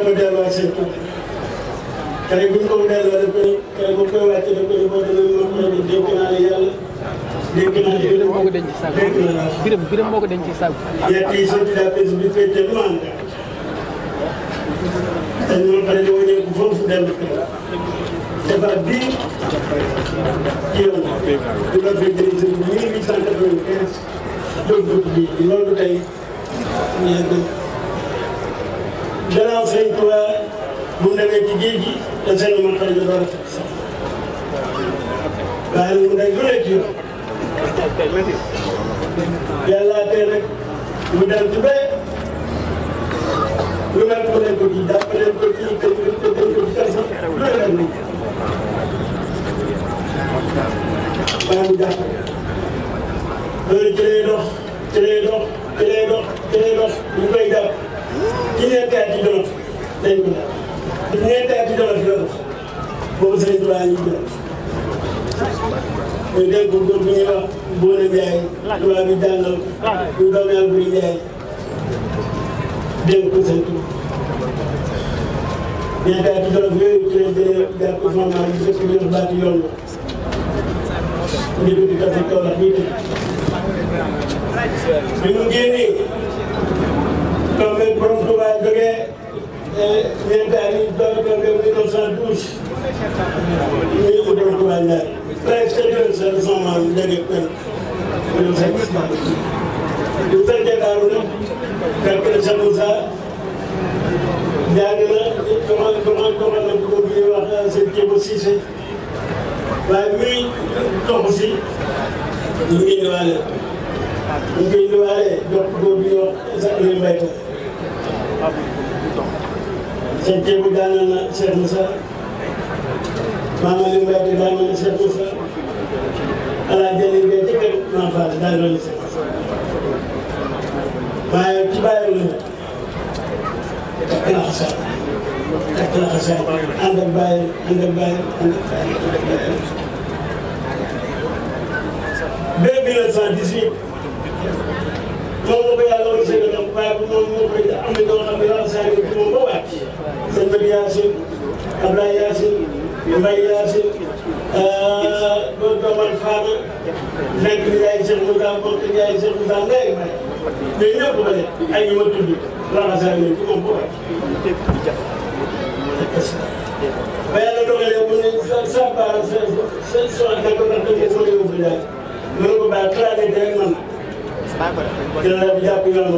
ko delluwaat seen tur keroog bu ñu ko delloo daf koy keroog bu koy wàcce daf koy boo demee ma ko dénk naa la yàlla dénk naa la biram moo ko denc ci saako biram moo ko denc ci saako ñett yi sotti daa pes bi féete lu am dañ ma pare di wàññeeku foofu dellu ko defar bii ci yoon du la fekk ni sëñ bi 1895 jóg bii loolu tey ñu yegg gannaaw sëñ Tuubaa bu mu demee ci géej gi te seen ma xëy na door a fekk sax waaye mu day lu nekk yoon yàlla tey nag mu dem ci bee lu mel ko leen ko ci jàppale ko ci kër ko ci kasa lu ne def nañ waaye mu jàpp loolu ci lay dox ci lay dox ci lay dox ci lay dox ñu koy jàpp ci ñeenti at yi Jolof dañ ko jàpp ñeenti at yi Jolof la dox boobu sëñ Tuubaa ñu jël ñu dégg ko góor bu ñuy wax Boona Njaay tubaab bi jàngal ñu doom yàlla buy Njaay dégg ko sëñ Tuubaa ñeenti at yi Jolof yooyu ci lañ jëlee jàpp fondement bi dëkk bi wax baati yoon la ñu dugg kase Kaolack bii tëj bi mu génnee tombé borom Tuubaa jógee ñeenti at yi doon tombé 1912 ñu ngi borom Tuubaa ñaar presque deux cent son maam jógee pen ñu fekk ñu fekkee Daaru nag fekk na Cheikh Moussa jàng na doxal na ko bi ñuy wax seen Kéba Cissé waaye muy topp si ñu ngi indiwaale jox góor bi ñuy wax sa Aliou Mbaye seen Kéba daanal na Cheikh Moussa maam Aliou Mbaye daanal na Cheikh Moussa ala jëli ngay ci kër Maam Fall daanal na Cheikh Moussa waaye ci bàyyi la takk la xasaay ànd ak bàyyi ànd ak bàyyi ànd ak bàyyi 1918 moom moo ko yàlla woon seen doom waaye moom moo koy am na ñoo xam ne laxasaay ci moom ba wàcc sëñ Madi Yaasin Ablaye Yaasin Mbaye Yaasin doomal Faana nekk ni yaay Cheikh Moussa moom te yaay Cheikh Moussa ngay may mais ñëpp ba ne ay ñu ma tudd laxasaay ci moom ba wàcc ba yàlla dogalee mu ne sa baara sa soxla ko ndax dañ ko mën a yóbbu daal mën ko baax traité rek man dina la jàpp yoon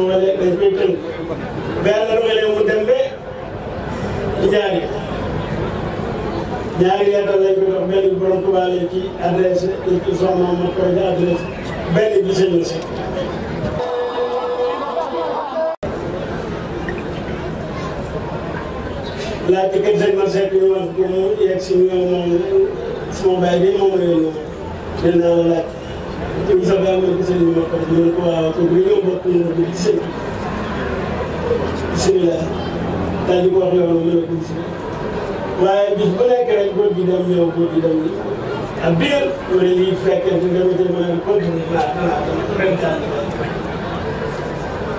wala dañ koy tënk ba yàlla dogalee mu dem ba ñaari yàttal lañ ko dox benn borom Tuubaa lañ ci adressé dañ ci soxna ma koy di adressé benn bi sëñ la si laajte kër sëñ Mor Seck ñu wax ko mu yegg si ñu moom sama baay bi moom la ñu dina la laaj te bu sax yaa ngi ko sëñ bi ma ko ñu ko waaw ko bu ñëw bokk ñu ko ci sëñ bisimilah daal di ko wax yow mu ne ko waaye bis bu nekk rek góor gi dem ñëw góor gi dem ak biir mu ne lii fekkente ne dama jël ma ne continué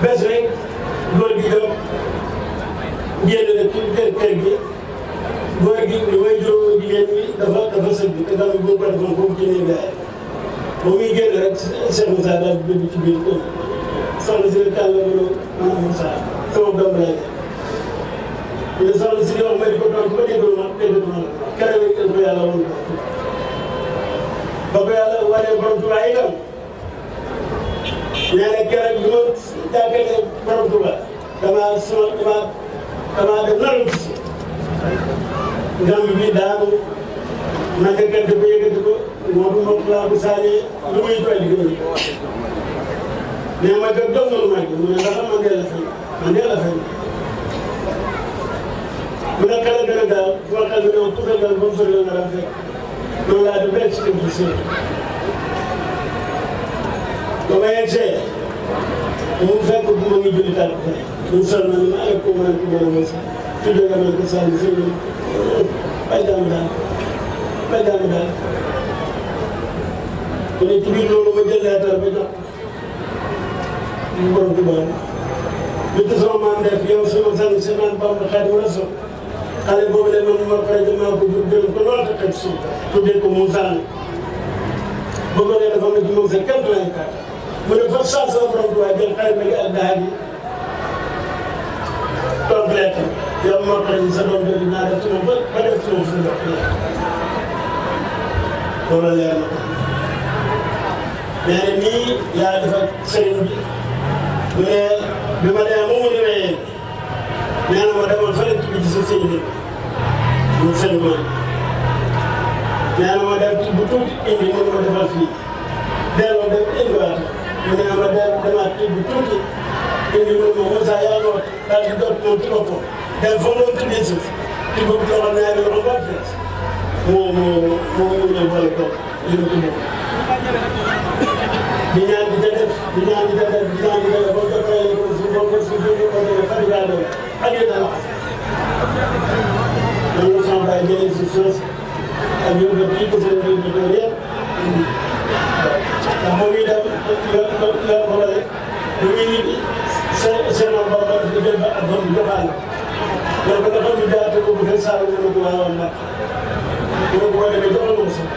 bés rek góor gi dem génn na ci kër gi góor gi li may juróom jigéen ñi dafa sëgg te dafa boobu ko defoon foofu ci nii gaay ba muy génn rek Cheikh Moussa daal di dugg ci biir kër soxna si ne tàll la maanaam Moussa sama doom lay def ñu soxna si di wax ma di ko toog ba déggoo ma keroog ko yàlla woon ba ko yàlla waree borom Tuubaa itam nee na keroog bi ma jàkkalee borom Tuubaa damaa def naru gis ndam bi daanu ma dëkkante ko yëkkati ko moo du mbokk laa bu saanee lu muy toll di gën mais ma gën doon na lu mag mu ne ndax man dee la fay bu ne xel gën a gaaw foo xel bi ñëw puusal dal ba mu sori la nga daan fekk noonu laa def benn ci kër gi seen ba ma yegsee mu fekk bu ma ngi julli tànk fay ñu sol na ni ma ay ko mën ko mën a sax tuddee nga mën ko sànni sëñ bi bay daanu daal ku ne ci biir loolu ma jël leetar ba jox borom Tuubaa lu ci sama maam def yow sama sang si naan Bamba Xaadimu Rasuul xale boobu de man ma pare damaa ko jur jël ko lool te teg suuf tuddee ko Moussa ba ko nee dafa nga ci moom sa kéem tolluwaay kàtt mu ne fa saa sama borom tuwaay jël xale bi ak daal di complète yow moo tax sa doom jooju naa def ci moom ba def ci moom suñu bopp loolu leer na ko mais nag nii yaa def ak sëriñ bi mu ne bi ma demee moom mu ne nee na ma demoon fële ci sa sëñ bi mu sëñ bi nee na ma dem bu tuuti indi mu ne ma defal fii delloo dem indiwaat mu ne ma demaat bu tuuti indi mu ne ma Moussa yaa ngi wax daal di doot moom ci boppam dem fa mu doon tuddee suuf ci bopp loxo ñaari loxo ba fees moo ñëw boole ko li mu tudd di ñaan di ca def di ñaan di ca def di ñaan di ca def ba mu jotee ko suuf ba mu suuf ba mu jotee fan laa doon ak yéen a wax man la sama baay jëlee si suuf ak yow ba kii ko seen biir bi doon yëpp ndax moom itam la xoolale bu muy nit seen Bamba di jël ba ak ba mu joxaale loolu ko dafa ñu jaate ko bu fekk saa yu ne ko waawoon nag bu ma ko demee joxal ma ko sax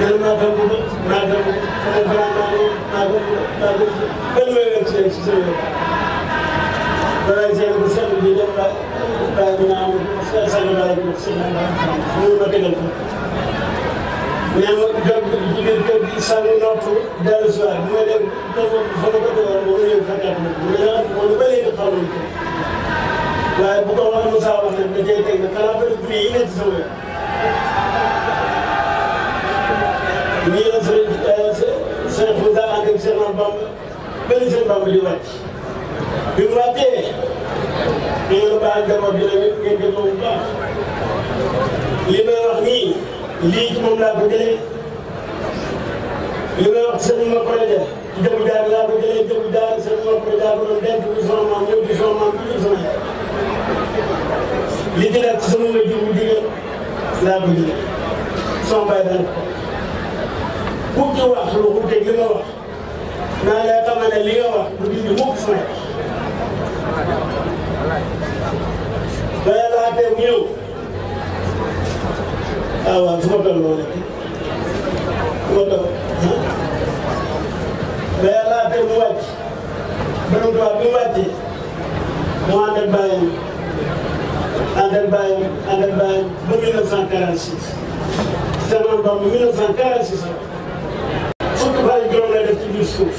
mais maa gëm ko maa gëm ko sama maa gëm ko benn may wér ci si sa yoon balaa seen bu sell bi dem bàyyi bi naa am sang bàyyi bi si mënu ma tegal ko mais ma jóg ci biir kër gi sang nopp dellu si waat bu ma dem fa ma ko tegal ba ma ñëw fekkaat ma bu ma lu ba léegi xamoon ko waaye bu ko wax Moussa wax nag da cee teg nag xanaa bëri prix yi nekk ci sama yoon ñii la sëñ Moussa ànd ak seen Bamba benn seen Bamba di wàcc bi mu wàccee ñu ngi baal njaboot bi nag ngeen jël ko bu baax li may wax nii lii ci moom laa ko jëlee li may wax sëñ ma projet ci jëmu jaar laa ko jëlee jëmu jaar sëñ ma projet ko doon denc bi sama maam ñëw ci sama maam bi sama yaay li ci nekk sama nga jiw bu jigéen laa ko jëlee sama baay daan ko ku ci wax lu wuuteeg li nga wax naa lay xamal ne li nga wax du dindi mukk sama yaay ba yàlla àttee mu ñëw ah waaw su ma toll noonu su ma toll ba yàlla àttee mu wàcc ba mu tubaab bi mu wàccee mu ànd ak bàyyam ba 1946 sama Bamba 1946 fukki fan juróom la def ci biir suuf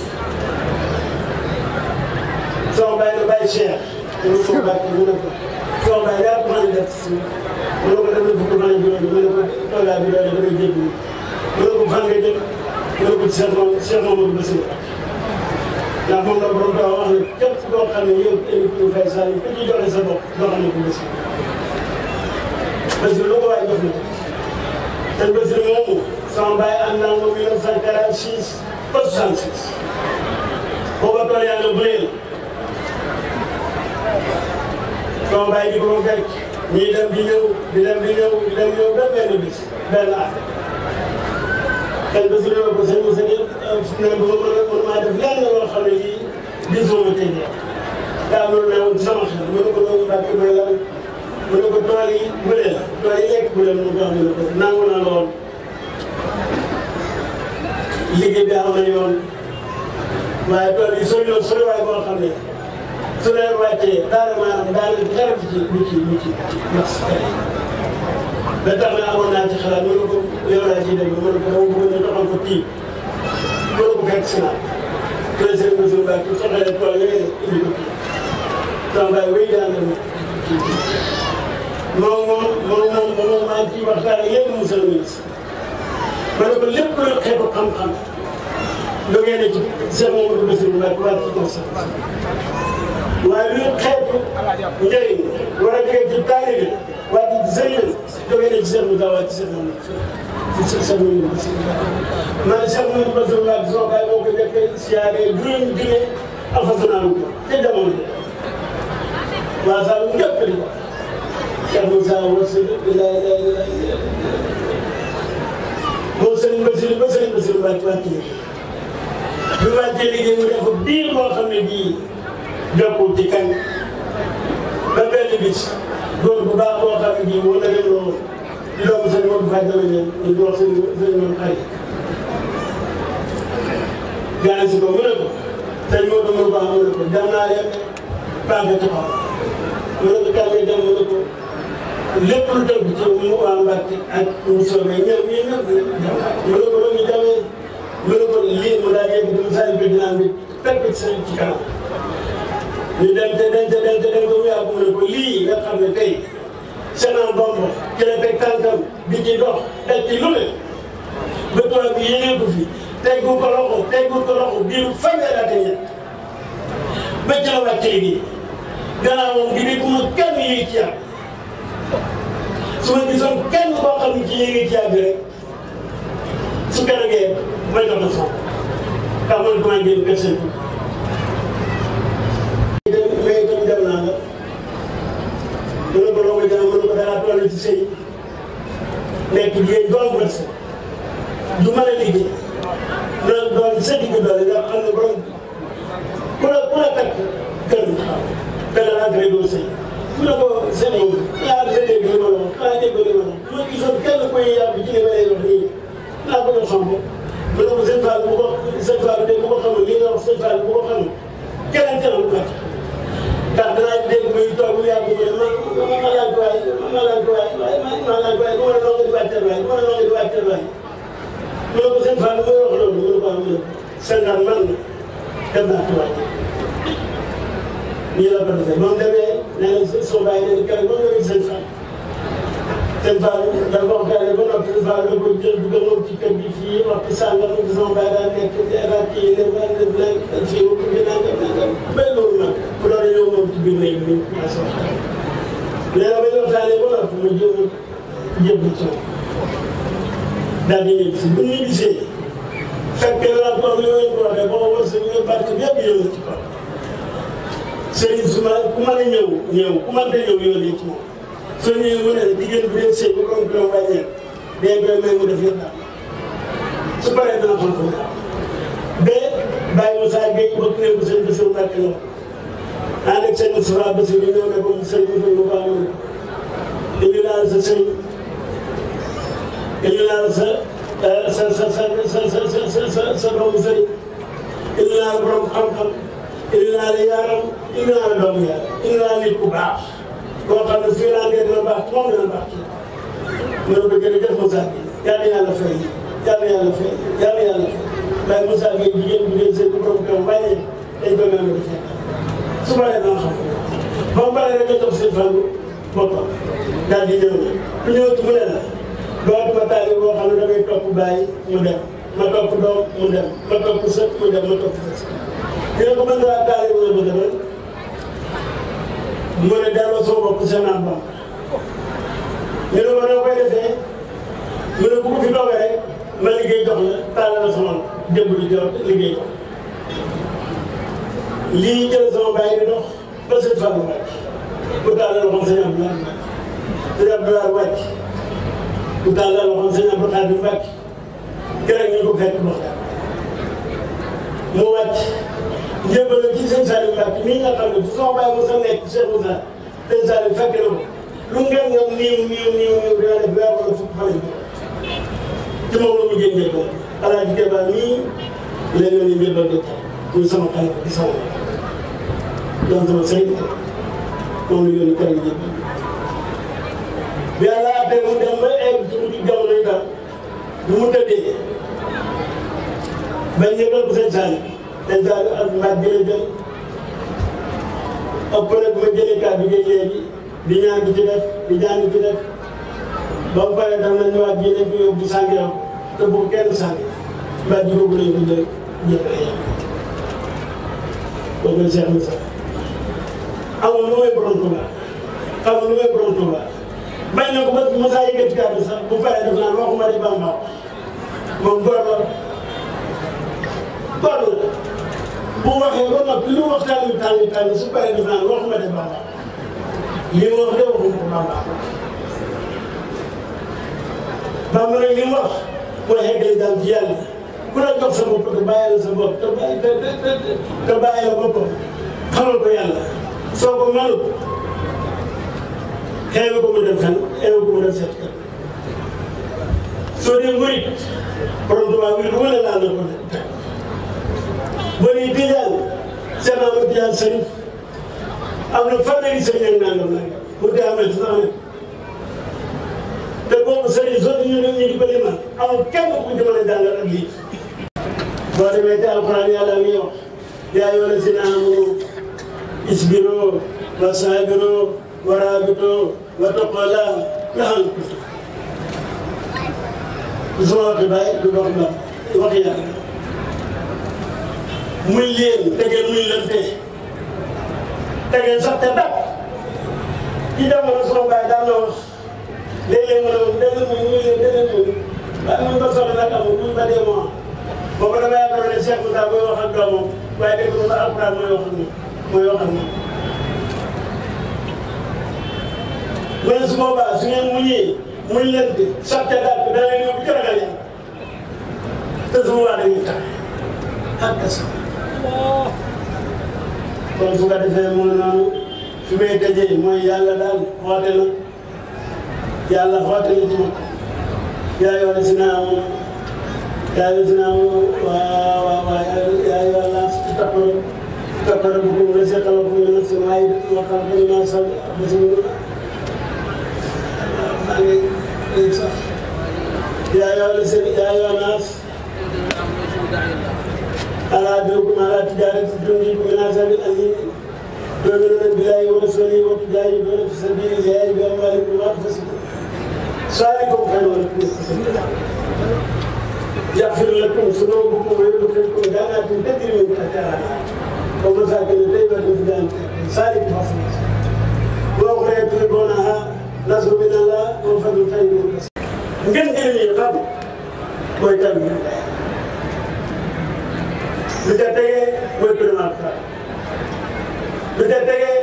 sama bàyyi na bàyyi Cheikh mu ko bàyyi mu ne ko sama bàyyi yaa ko mën a def ci suuf mu ne ko dem na fukki fan juróom mu ne ko toogaa bi doole damay jéggi mu ne ko fan nga jëm mu ne ko ci Cheikh Mamadou Bassirou ndax moom la borom taw wax ne képp koo xam ne yow émission fay saa yi ku ci joxe sa bopp doo xam ne ko Bassirou lu ko waay jox na ko te Bassirou moomu sama bàyyi am naa moom 1946 ba 66 booba tool yàlla bëri na sama bàyyi di ko fekk ñuy dem di ñëw di dem di ñëw di dem ñëw ba benn bis benn at kenn Bassirou ko sëñ Moussa ne bu ma mën maa def lenn loo xam ne lii gisoo ma tey daa loolu ne woon sama xel mu ne ko doon bàkk mooy lan mu ne ko tool yi bële la tool yi lekk bële mu ko xam ne ko nangu na lool liggéey bi am na yoon waaye tool yi sori yoon sori waaye boo xam ne su leen wàccee daal maanaam daal di xarab lu ci ndax ba tax na amoon naa ci xalaat mu ne ko yow laa ciy déglu mu ne ko dama bëgg ñu doxal ko kii mu ne ko fekk si naa président Bassirou Mbacké soxla tool yooyu indi ko kii sama baay wéy daan na kii moom maa ngi ciy waxtaan ak yéen monsieur le ministre ma ne ko lépp lu xeetu xam-xam jógee na ci Cheikh Mamadou Bassirou Mbacké wàcc ci kaw sax waaye lu xeetu njëriñ war a jógee ci taalibe wàcc ci sëriñ jógee na ci Cheikh Moussa wàcc ci Cheikh Mamadou Bassirou man Cheikh Mamadou Bassirou Mbacké soo baay moo ko njëkk a siyaare juróomi junne alxasanaalu ko ca jamono ji waa saa yu njëkk di ko Cheikh Moussa wërsëg moom Serigne Bassirou ba Serigne Bassirou Mbacké wàcc bi wàccee liggéey mu def diir boo xam ne bii jokkul ci kañ ba benn bis góor bu baax boo xam ne bii wala leen loolu di doomu seen moom fay dama leen ñu wax seen moom xarit gaane si ko mu ne ko sëñ Maodo mu baax mu ne ko dem naa leen paaka ci xaw mu ne ko kan ngay dem mu ne ko lépp lu tëgg ci mu waa Mbacke ak mu soobee ñëpp ñii ñëpp mu ne ko loolu ñu demee mu ne ko lii mu daal yegg di saa yu bëgg naan bi teg ko ci kanam ñu dem ko mu yàgg mu ne ko lii nga xam ne tey Sénat Bamba ci la teg tànkam di ci dox daj ci lu ne ba tubaab bi yéegee ko fi teggu ko loxo biiru fanweeri at ak ñett ba ca la wàcc liggéey gannaawam gi ku ma kenn yéeg ci yàgg su ma gisoon kenn koo xam ne ci yéegi ci yàgg rek su keroogee ma jox la son xam nga comment génn kër seen mais itam dem naa la mu ne ko loo koy gën a mën ko dangaa toll ci sëy nekk jigéen du am wërsëg du mën a liggéey loolu doon sa digg doole nga xam ne borom ku la takk kër dana la agré doo sëy mu ne ko sëñ bi yaa ngi dégg li ma la wax xanaa dégg li ma la wax ma gisoon kenn koy yàgg ci li ma lay wax nii naa ko jox sama bopp mu ne ko sëñ Fall bu ko sëñ Fall de bu ko xamul li nga wax sëñ Fall bu ko xamul keneen keneen ko ndax danaa dégg muy toog mu yàgg mu ne ma laaj ko waay ma laaj ko waay ma laaj ko waay bu ma la noo nga di wàccal waay bu ma la noo nga di wàccal waay mu ne ko sëñ Fall muy wax loolu mu ne ko am mu ne sëngaan man na dem naa ci wàcc nii la ko defee moom demee nee na soo bàyyi nee na keroog moom demee sëñ Fall sëñ Fall dafa ko waxtaanee ba noppi sëñ Fall da ko jël bu gënoon ci kër gi fii wax ci sàngam sama bàyyi daal nekk daal kii ne ba ne fii ba ko gën a bay loolu nag bu doon ñëw moom ci biir néeg bi commencé waxtaan nee na ba ñu waxtaanee ba noppi ma jébbu ci moom daal di ñibbi si bu ñu ñibbisee fekkee naa ko li ngeen ko waxee boo war sa ñu barke bi yëpp yëngu ci kaw sëriñ su ma ku mën a ñëw ku mën a ñëw yónnee ci moom soo ñëwee mu ne jigéen bu dee sëy bu ko doon wàññeeku day koy may mu def yëpp daal su paree dana xam ko ba bàyyi Moussa Gueye bokk nañ ko sëñ Bassirou Mbacke la ànd ak sëñ Moustapha Bassirou ñëw ne ko sëñ Bassirou Mbacke mu ne indi naa la sa sëñ indi naa la sa doomu sëriñ indi naa la borom xam-xam indi naa la yaaram indi naa la doomu yaar indi naa nit ku baax koo xam ne fii laa ngeen dina baax moom dina baax ci mu ne ko jërëjëf Moussa Gueye yàlla yàlla fay yàlla yàlla fay yàlla yàlla fay waaye Moussa Gueye jigéen bu dee seen borom kër bàyyee dañ koy mën a def su paree dana xam ba mu paree rek nga jox seen fan boppam daal di ñëw ku ñëw ci mu ne la dootuma taali boo xam ne damay topp bàyyi mu dem ma topp doom mu dem ma topp sët mu dem ma topp sët dina ko mën a taali bu nga bëgg a mën mu ne delloo sama bopp seen naan bam ñu ne ko noo koy defee mu ne bu ko fi toogee rek ma liggéey jox la taal la sama jëmblu jox liggéey jox lii jël sama bàyyi di dox ba seen fan wàcc bu taal la waxoon sëñ Abdoulaye wàcc bu taal la waxoon sëñ Abdou Khadim wàcc keroog ñu ko fekk dox mu wàcc njëbbal ci sëñ Saliou Mbacke nii nga xam ne fu sama bàyyi Moussa nekk Cheikh Moussa sëñ Saliou fekk na ko lu ngeen nga niiw dina def weer wala fukk fan ci moom la mu jël njëbbal Alaaji Keba nii léegi la ñuy njëbbal dëkk muy sama xarit di sama doon sama sëriñ moom la yónni kër njëbbal bi yàlla àttee mu dem ba egg ci mujj jamono yi daal bu mu tëddee ba njëbbal bu sëñ Saliou ak mbaat bi la jël ëpp nag ma jëlee kàddu gi léegi di ñaan di ci def di ñaan di ci def ba mu paree daf nañ ñëwaat ji nañ ko yóbbu sàngiram te bu kenn sàngi mbaat ji boobu lañ ko jël jëlee kooku la Cheikh Moussa amul lu may borom Touba amul lu may borom Touba bañ na ko ba Moussa yëkkati kàddu sax bu paree def naan waxuma di Bamba moom góor la góor la bu waxee ba noppi lu waxtaan wi tàng su paree def naan waxuma de Bamba li mu wax de waxuma ko Bamba Bamba nag li mu wax mooy xeggali daal ci yàlla ku la jox sa bopp te bàyyi la sa bopp te bàyyi la boppam xamal ko yàlla soo ko mënut xeewe ko mu dem fenn xeewe ko mu dem seet kan soo dee murit borom Tuubaa wi lu wala laal na ko teg boo nee tijaan seen am tijaan sëriñ am na fanweeri sëriñ ak nangam nangam mu dee am na ci sax te boobu sëriñ soo ñu di ko limal amul kenn ku ci mën a jàngal ak lii boo demee ci alxuraan yàlla mi wax yaa ayyuhaa llaziina aamanuu isbiruu wa saabiruu wa raabituu wattaqullaaha la'allakum tuflihuun su ma waxee bàyyi du dox ba wax yàlla muy leen tegeel muy lante tegeel sax te dàq ci jamono sama bàyyi daan na wax léeg-léeg ma ne woon dégg nga muy leen dégg nga waaye man ba soxla nag amul muy ba dee moo boobu dama yaakaar ne Cheikh Moussa mooy wax ak doomam waaye dégg nga alxuraan mooy wax ak moom mooy wax ak moom. mais su boobaa su ngeen muñee muñ leen di sotti daal bi da leen yóbbu ci ragal yàlla te su boobaa dañuy tax ak kese. kon su ko defee mu ne noonu fi may tëjee mooy yàlla daal xoote na yàlla xoote na ci moom yaa yor si naa moom. yaa ngi si naan waaw yaa ngi wàllu ci tappara bu ko mën a seetal ko mën a si waaye waxal ko ñu naan sax ba si mën maa ngi léegi sax yaa ngi wàllu seen yaa ngi wàllu naas ala dugub ala tijaarati si dund yi ko mën a sànni ak yi doomi na nag bilaay wala soli wala jaay yi doon fi sa biir yaay bi am wàllu bu baax fa si saa yi ko xëy wala يغفر لكم ذنوبكم ويدخلكم جنات تجري من تحتها ومساكن طيبة في جنات سالك مصر وأخرى يطلبونها نصر من الله وفضل خير من الله. ngeen jëlee xam mooy tamit lu ca tegee mooy primaire lu ca tegee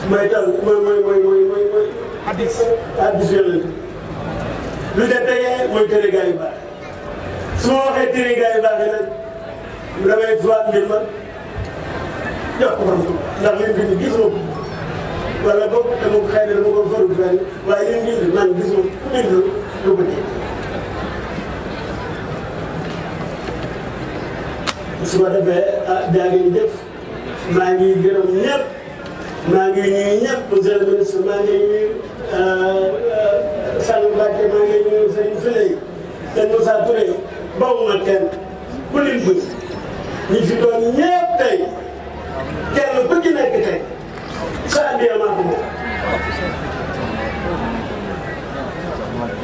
mooy tal mooy hadis yonent lu ca tegee mooy tere gaa yu baax su ma waxee tere gaa yu baax yi nag damay faat mbir ma jox ko borom ndax li mu bind gisuma ko wala boog dama ko xëy na dama ko faru fenn waaye li mu bind man gisuma ku bind lu ko dégg su ma defee jaa ngeen jëf maa ngi gërëm ñëpp maa ngi nuyu ñëpp monsieur le ministre maa ngi nuyu Sall Mbacke maa ngi nuyu Serigne File te Moussa Touré bawuma kenn ku lim bëgg ñi fi doon ñëpp tey kenn ku ci nekk tey sa addiya maa ko moom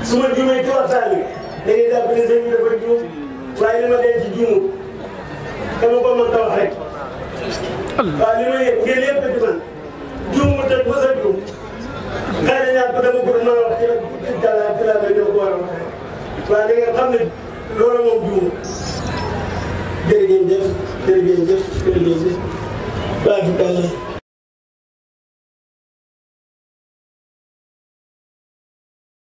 su ma juumee ci waxtaan bi da ngay jàpp ne sëñ bi dafa juum waaye li ma dee ci juumu dama ko mën a wax rek waaw li ma yëg ngeen yëpp ci man juumu te mos a juum xëy na ñaar ko dama ko mën a wax ci la ci la ko war a waxee waaye da ngeen xam ne loolu moom juumu jërë ngeen jëf jërë ngeen jëf jërë ngeen jëf